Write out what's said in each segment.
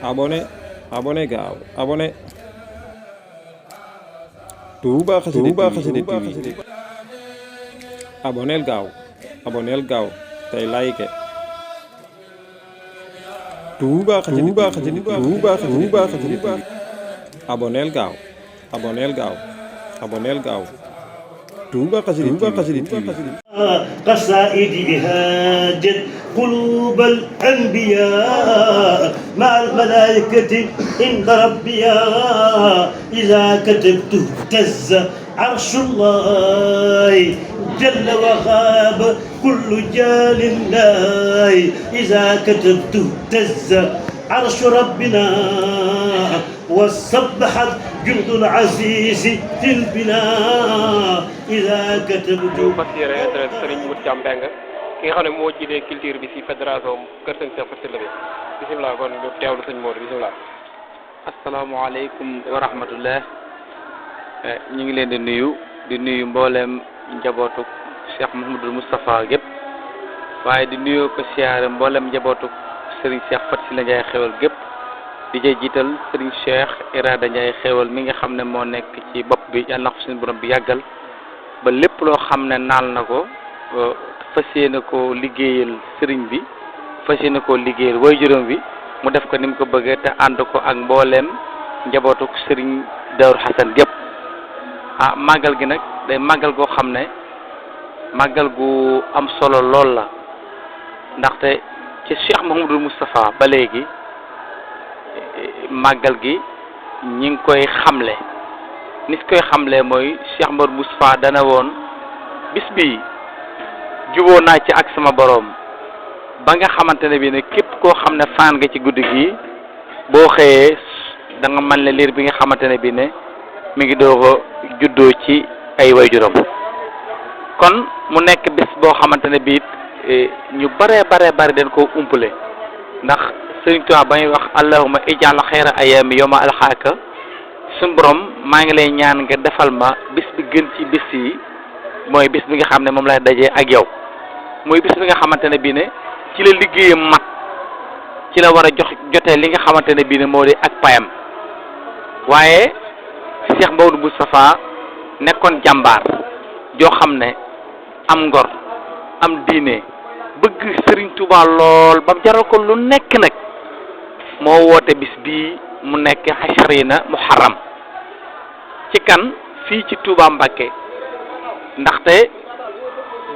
abonné abonné gaaw abonné Touba Xassida TV abonneel gaaw tey like Touba Xassida TV abonneel gaaw Touba Xassida TV قصائد هاجت قلوب الأنبياء مع الملائكة عند ربيا إذا كتبت اهتز عرش الله جل وغاب كل جال الله إذا كتبت اهتز عرش ربنا وسبحت جند العزيز في البناء إذا كتبت Serigne Modou Thiam Mbengue ki nga xam ne moo jiite culture bi ci fédération Kër Sëñ Cheikh Faty Sylla bi bisimilah kon ñu teewlu sëñ Modou bisimilah. asalaamaaleykum wa rahmatullah ñu ngi leen di nuyu mbooleem njabootu Cheikh Mouhamadul Moustapha gépp waaye di nuyoo ko siyaare mbooleem njabootu Serigne Cheikh Faty Sylla Ndiaye xewal gépp di jëy jiital Serigne Cheikh Irada Ndiaye xewal mi nga xam ne moo nekk ci bopp bi yàlla na ko suñu borom bi yàggal ba lépp loo xam ne naal na ko fas yéene koo liggéeyal sëriñ bi fas yéene koo liggéeyal waajuram bi mu def ko ni mu ko bëggee te ànd ko ak mbooleem njabootuk sëriñ Daaru Xasan gépp màggal gi nag day màggal goo xam ne màggal gu am solo lool la ndaxte ci Cheikh Mouhamadul Moustapha ba léegi màggal gi ñi ngi koy xamle ni koy xamle mooy Cheikh Mouhamadul Moustapha dana woon bis bi juboo naa ci ak sama boroom ba nga xamante ne bii ne képp koo xam ne faan nga ci guddi gi boo xëyee da nga mën le liir bi nga xamante ne bii ne mi ngi doog a juddoo ci ay waajuram kon mu nekk bis boo xamante ne bii ñu bare den koo umpale ndax Sëriñ Tuubaa ba ñuy wax allahumma ij'al xayra ayami yawma alxaaka suñu borom maa ngi lay ñaan nga defal ma bis bi gën ci bis yi mooy bis bi nga xam ne moom lay dajee ak yow mooy bis bi nga xamante ne bii ne ci la liggéeyam mat ci la war a jotee li nga xamante ne bii ne moo di ak payam waaye Cheikh Mouhamadou Moustapha nekkoon jàmbaar joo xam ne am ngor am diine bëgg Serigne Touba lool ba jaral ko lu nekk nag moo woote bis bii mu nekk xasharina muharram ci kan fii ci Touba Mbacké ndaxte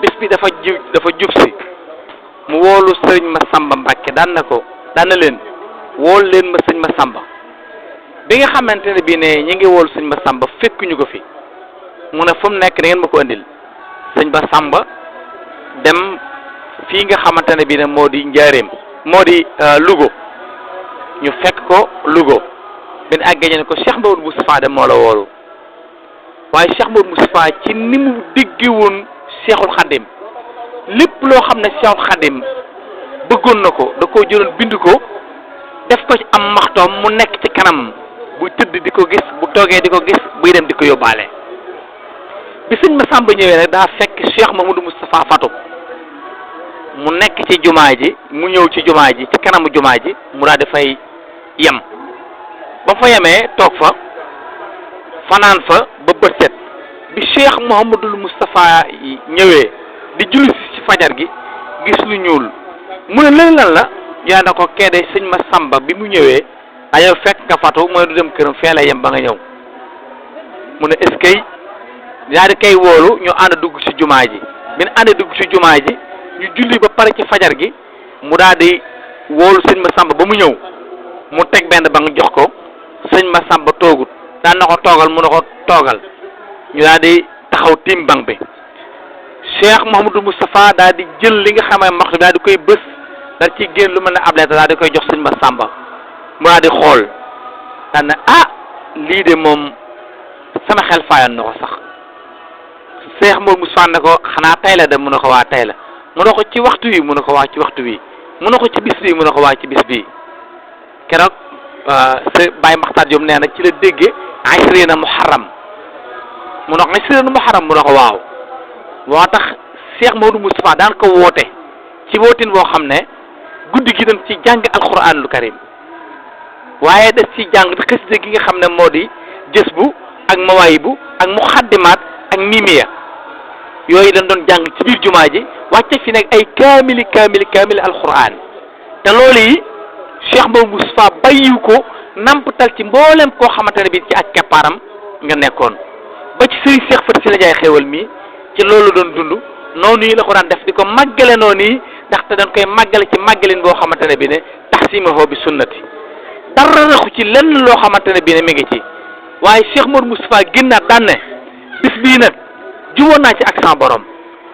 bis bi dafa jub si mu woolu sëriñ Massamba Mbacké daan na leen wool leen ma sëñ Massamba bi nga xamante ne bii ne ñi ngi woolu sëñ Massamba fekkuñu ko fi mu ne fu mu nekk da ngeen ma ko andil sëñ Massamba dem fii nga xamante ne bii ne moo di Njaaréem moo di Louga ñu fekk ko Louga bi ñu àggee ne ko Cheikh Mouhamadou Moustapha dem moo la woolu waaye Cheikh Mouhamadou Moustapha ci ni mu dégge woon Cheikhul Khadim lépp loo xam ne Cheikhul Khadim bëggoon na ko da koo jëloon bind ko def ko ci am maxtoom mu nekk ci kanam buy tëdd di ko gis bu toogee di ko gis buy dem di ko yóbbaale bi sëñ Massamba ñëwee rek daa fekk Cheikh Mouhamadou Moustapha fatu mu nekk ci jumaa ji mu ñëw ci jumaa ji ci kanamu jumaa ji mu daal di fay yem ba fa yemee toog fa fanaan fa ba bët set bi Cheikh Mouhamadul Moustapha ñëwee di julli ci fajar gi gis lu ñuul mu ne lan la yaa na ko keede sëñ Massamba bi mu ñëwee dañoo fekk nga fatu mooy du dem këram fee la yem ba nga ñëw mu ne est-ce que yaa di kay woolu ñu ànd dugg ci jumaa ji bi ñu ànd dugg ci jumaa ji ñu julli ba pare ci fajar gi mu daal di woolu sëñ Massamba ba mu ñëw mu teg benn ba nga jox ko sëñ Massamba toogut daan na ko toogal mu ne ko toogal ñu daal di taxaw tiim bank bi Cheikh Mouhamadou Moustapha daal di jël li nga xamee maxtu daal di koy bës daal ci génn lu mel ne ab lettre daal di koy jox sëñ Massamba mu daal di xool daan na lii de moom sama xel faayoon na ko sax Cheikh Mouhamadou Moustapha ne ko xanaa tay la dem mu ne ko waa tay la mu ne ko ci waxtu wi mu ne ko waa ci waxtu wi mu ne ko ci bis bii mu ne ko waa ci bis bii keroog sa Baye Makhtar Diop nee na ci la déggee ashrina muharram mu ne ko ashrina muharram mu ne ko waaw moo tax Cheikh Mouhamadou Moustapha daan ko woote ci wootin boo xam ne guddi gi dañ ci jàng alquranul karim waaye des ci jàng xasida gi nga xam ne moo di jës bu ak mawaayibu ak muxaddimaat ak mimiya yooyu dañ doon jàng ci biir jumaa ji wàcce fi nag ay kaamili alquran te loolu yi Cheikh Mbaye Moustapha bàyyiw ko nampatal ci mboolem koo xamante ne bi ci ak keppaaram nga nekkoon ba ci sëriñ Cheikh Faty Sylla Ndiaye xéewal mi ci loolu doon dund noonu yi la ko daan def di ko màggale noonu yi ndaxte dañ koy màggale ci màggalin boo xamante ne bi ne taxsimahu bi sunnati dara raxu ci lenn loo xamante ne bi ne mi ngi ci waaye Cheikh Mbaye Moustapha génnaat daan ne bis bii nag juboon naa ci ak sama borom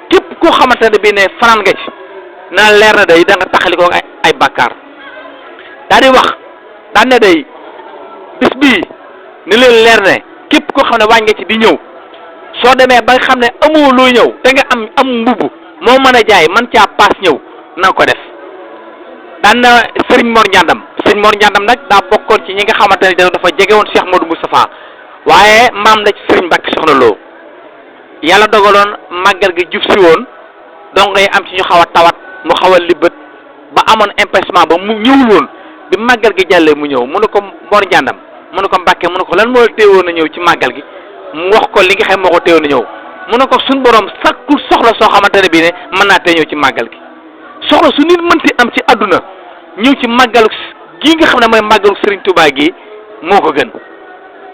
képp koo xamante ne bi ne fanaan nga ci na leer na day da nga taxali ko ay bàkkaar daa di wax daan ne day bis bii ni leen leer ne képp koo xam ne wàññi nga ci di ñëw soo demee ba nga xam ne amoo loo ñëw te nga am mbubb moo mën a jaay man caa paas ñëw na ko def daan na Serigne Mor Ndiandam nag daa bokkoon ci ñi nga xamante ne dafa jege woon Cheikh Modou Moustapha waaye maam la ci Serigne Mbacke Soxna Lo yàlla dogaloon màggal gi jub si woon donc ngay am ci ñu xaw a tawat mu xaw a libbët ba amoon empêchement ba mu ñëwul woon bi màggal gi jàllee mu ñëw mu ne ko Mor Ndiandam mu ne ko Mbacke mu ne ko lan moo téewoon a ñëw ci màggal gi mu wax ko li nga xam moo ko téewoon a ñëw mu ne ko suñ borom sakkul soxla soo xamante ne bii ne mën naa tee ñëw ci màggal gi soxla su nit mënti am ci àdduna ñëw ci màggalu gii nga xam ne mooy màggalu Serigne Touba gi moo ko gën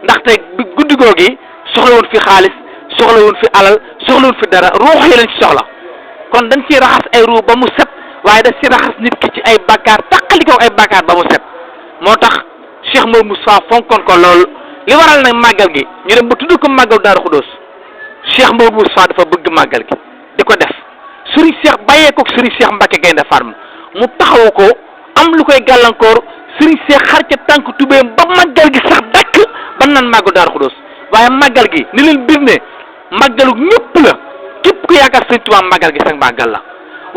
ndaxte guddi goo gi soxla woon fi xaalis soxla woon fi alal soxla woon fi dara ruux yi lañ ci soxla kon dañ ciy raxas ay ruux ba mu set waaye dañ ci raxas nit ki ci ay bakkaar taqali ko ay bakkaar ba mu set moo tax Cheikh Mbaye Moustapha fonkoon ko lool li waral nag màggal gi ñu dem ba tudd ko màggal Daaru Xudoos Cheikh Mbaye Moustapha dafa bëgg màggal gi di ko def Serigne Cheikh bàyyee ko Serigne Cheikh Mbacke Gaynde Fatma mu taxawu ko am lu koy gàllankoor Serigne Cheikh xar ca tànk tubéem ba màggal gi sax dakk ba naan màggal Daaru Xudoos waaye màggal gi ni leen bir ne màggalu ñëpp la képp ku yaakaar Serigne Touba màggal gi sax màggal la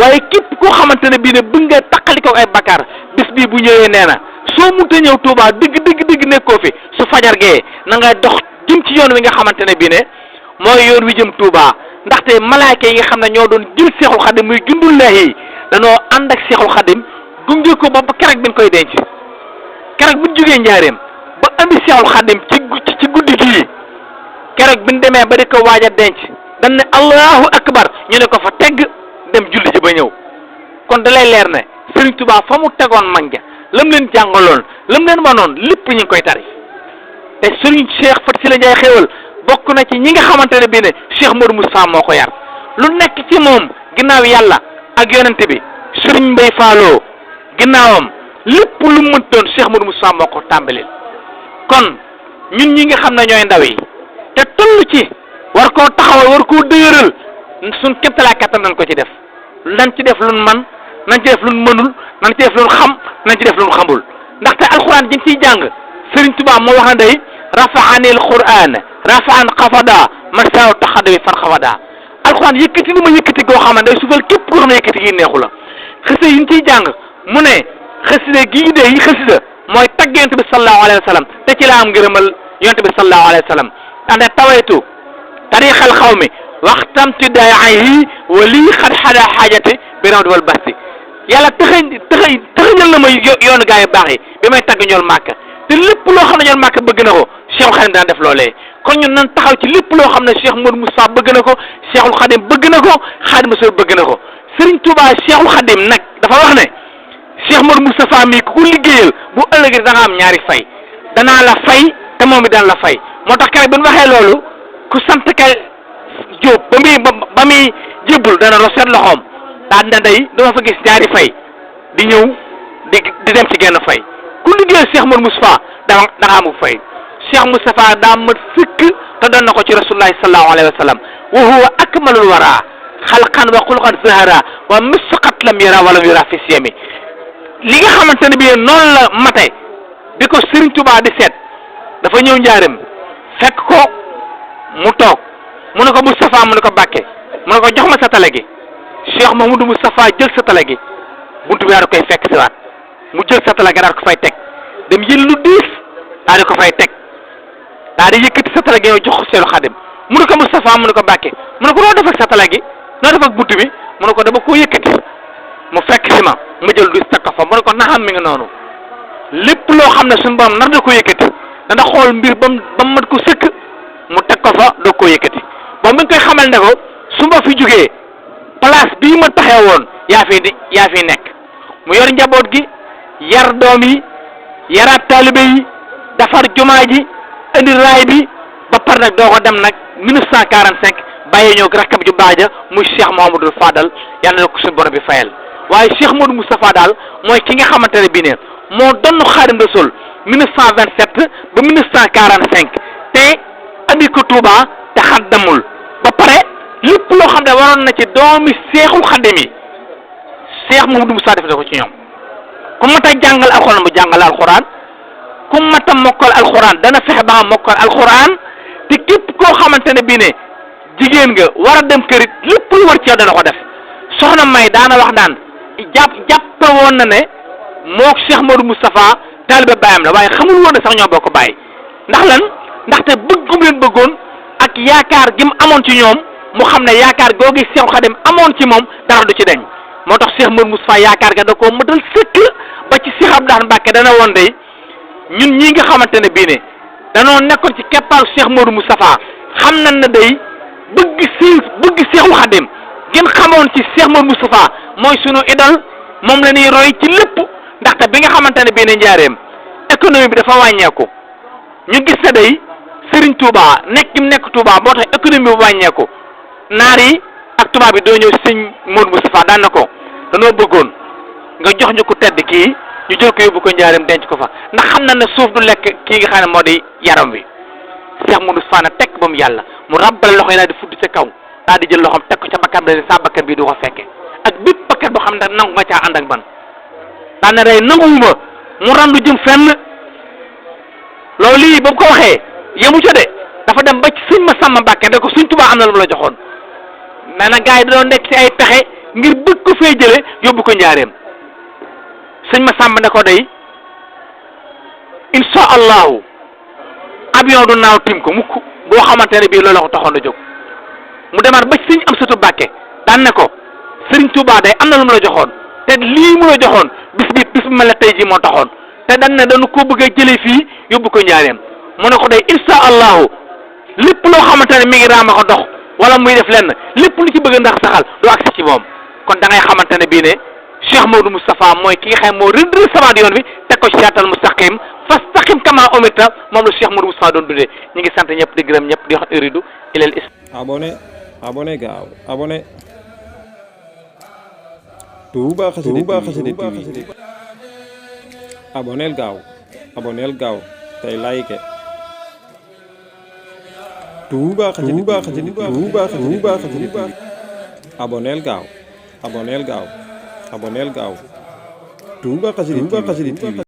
waaye képp koo xamante ne bii ne bëgg nga taqali ko ay bakkaar bis bii bu ñëwee nee na soo munta ñëw Touba dëgg nekkoo fi su fajar gee na nga dox jëm ci yoon wi nga xamante ne bii ne mooy yoon wi jëm Touba ndaxte malaayka yi nga xam ne ñoo doon jël Seexul Xadim muy jundullahi danoo ànd ak Seexul Xadim gunge ko ba keroog bi ñu koy denc keroog bu ñu jógee njaareem ba andi Seexul Xadim ci guddi gii keroog bi ñu demee ba di ko waaj a denc dañ ne allahu akbar ñu ne ko fa tegg dem julli ji ba ñëw kon da lay leer ne Serigne Touba fa mu tegoon mag ja lam leen jàngaloon lam leen manoon lépp ñu ngi koy tari te Serigne Cheikh Faty Sylla Ndiaye xéewal bokk na ci ñi nga xamante ne bii ne Cheikh Modou Moustapha moo ko yar lu nekk ci moom ginnaaw yàlla ak yonente bi Serigne Mbaye Fallo ginnaawam lépp lu mu mënti doon Cheikh Modou Moustapha moo ko tàmbalil kon ñun ñi nga xam ne ñooy ndaw yi te toll ci war koo taxawal war koo dëgëral suñ kéemtalaay kattan nañ ko ci def nañ ci def luñ man nañ ci def luñ mënul nañ ci def luñ xam nañ ci def luñ xamul ndaxte alxuraan ji nga ciy jàng Serigne Touba moo wax ne day rafaanil qur'an rafaan xafada man saaw taxada bi fan xafada alxuraan yëkkati ni ma yëkkati goo xam ne day sufal képp koo xam ne yëkkati gi neexu la xasida yi ñu ciy jàng mu ne xasida gii de yi xasida mooy tagg yonent bi sallallahu alayhi wa sallam te ci la am ngërëmal yonent bi sallallahu alayhi wa sallam ande tawaytu tariixal xaw mi waxtamti daayi wa lii xad xada xaajate bi rawdi wal basti yàlla tëxëñal na ma yoonu gaa yu baax yi bi may tagg ñool màkk te lépp loo xam ne ñool màkk bëgg na ko Cheikhul Khadim daan def loolee kon ñun nan taxaw ci lépp loo xam ne Cheikh Modou Moustapha bëgg na ko Cheikhul Khadim bëgg na ko Khadim Rasul bëgg na ko Serigne Touba Cheikhul Khadim nag dafa wax ne Cheikh Modou Moustapha mii ku ko liggéeyal bu ëllëgee da nga am ñaari fay danaa la fay te moom bi daan la fay moo tax keroog bi ñu waxee loolu ku sant kay Jóob ba muy jébbul dana roset loxoom daal dina day dama fa gis ñaari fay di ñëw di dem ci genn fay ku liggéeyal Cheikh Modou Moustapha da nga amul fay Cheikh Moustapha daa mat sëkk te doon na ko ci rasulullahi sallallahu alayhi wa sallam wa huwa akmalul wara xalqan wa xulqan zahara wa misqat lam yara walam yara fi siyami li nga xamante ne bii noonu la mate bi ko Serigne Touba di seet dafa ñëw njaareem fekk ko mu toog mu ne ko Moustapha mu ne ko Mbàkke mu ne ko jox ma sa tale gi Cheikh Mahamadou Moustapha jël sa tale gi buntu bi daal di koy fekk si waat mu jël sa tale gi daal di ko fay teg dem yël lu diis daal di ko fay teg daal di yëkkati sa tale gi yow jox ko Seexul Xadim mu ne ko Moustapha mu ne ko Mbàkke mu ne ko noo def ak sa tale gi noo def ak buntu bi mu ne ko dama koo yëkkati mu fekk si ma mu jël du teg ko fa mu ne ko naxam mi ngi noonu lépp loo xam ne suñu borom nar da ko yëkkati dana xool mbir ba mu mat ko sëkk mu teg ko fa doo ko yëkkati ba mu ngi koy xamal ne ko su ma fi jógee place bii ma taxee woon yaa fi nekk mu yor njaboot gi yar doom yi yaraat taalibe yi defar jumaa ji indi raay bi ba par nag doo ko dem nag 1945 bàyyi ñëw rakkam ju baax ja muy Cheikh Mouhamadou Fadal yàlla na ko suñu borom bi fayal waaye Cheikh Modou Moustapha daal mooy ki nga xamante ne bii ne moo donn Xaadim Rasul 1927 ba 1945 te andi ko Touba te xaddamul ba pare lépp loo xam ne waroon na ci doomi Seexul Xaadim yi Cheikh Mouhamadou Moustapha def na ko ci ñoom ku mat a jàngal alxuraan mu jàngal alxuraan ku mat a mokkal alxuraan dana fexe ba nga mokkal alxuraan te képp koo xamante ne bii ne jigéen nga war a dem kërit lépp lu war ci yow dana ko def soxna May daana wax naan jàpp woon na ne moo Cheikh Modou Moustapha taalibe baayam la waaye xamul woon ne sax ñoo bokk baay ndax lan ndaxte bëggum leen bëggoon ak yaakaar gi mu amoon ci ñoom mu xam ne yaakaar googu Cheikh Khadim amoon ci moom dara du ci deñ moo tax Cheikh Modou Moustapha yaakaar ga da koo mëtal sëkk ba ci Cheikh Abdoulaye Mbacke dana woon de ñun ñii nga xamante ne bii ne danoo nekkoon ci keppaaru Cheikh Modou Moustapha xam nañ ne day bëgg Cheikhul Khadim gën xamoon ci Cheikh Modou Moustapha mooy sunu idole moom la ñuy roy ci lépp ndaxte bi nga xamante ne bii ne njaareem économie bi dafa wàññeeku ñu gis ne day Serigne Touba nekk gi mu nekk Touba moo tax économie bi wàññeeku naar yi ak tubaab bi doo ñëw sëñ Modou Moustapha daan na ko danoo bëggoon nga jox ñu ko tedd kii ñu jël ko yóbbu ko njaareem denc ko fa ndax xam na ne suuf du lekk kii nga xam ne moo di yaram wi Cheikh Modou Moustapha na tekk ba mu yàlla mu rabbale loxo yi daal di fudd ca kaw daal di jël loxoom teg ko ca bakkan bi sa bakkan bii du ko fekke ak bépp bakkan boo xam ne nangu nga caa ànd ak man daan na day nanguwuma mu randu jëm fenn loolu lii ba mu ko waxee yemu ca de dafa dem ba ci sëñ ma sàmm Mbàkke da ko suñ Tuubaa am na lu mu la joxoon nee na gars yi dañoo nekk ci ay pexe ngir bëgg ko fee jële yóbbu ko njaareem sëñ ma sàmm ne ko day insha allahu avion du naaw tim ko mukk boo xamante ne bii loolu la ko taxoon a jóg mu demaat ba sëñ am satu Mbàkke daan ne ko sëriñ Tuubaa day am na lu mu la joxoon te lii mu la joxoon bis bu mel ne tey jii moo taxoon te dañ ne dañu ko bëgg a jëlee fii yóbbu ko njaareem mu ne ko day insha allahu lépp loo xamante ne mi ngi raama ko dox wala muy def lenn lépp lu ci bëgg ndax saxal du agsi ci moom kon da ngay xamante ne bii ne Cheikh Modou Moustapha mooy ki nga xam moo rëdd sama yoon bi teg ko ci siraatal mustaqim fastaqim kama umirta moom la Cheikh Modou Moustapha doon dundee ñu ngi sant ñëpp di gërëm ñëpp di wax uridu ilal abonné gaaw abonné Touba Xasida TV abonneel gaaw tey like Touba Xasida TV abonneel gaaw Touba Xasida TV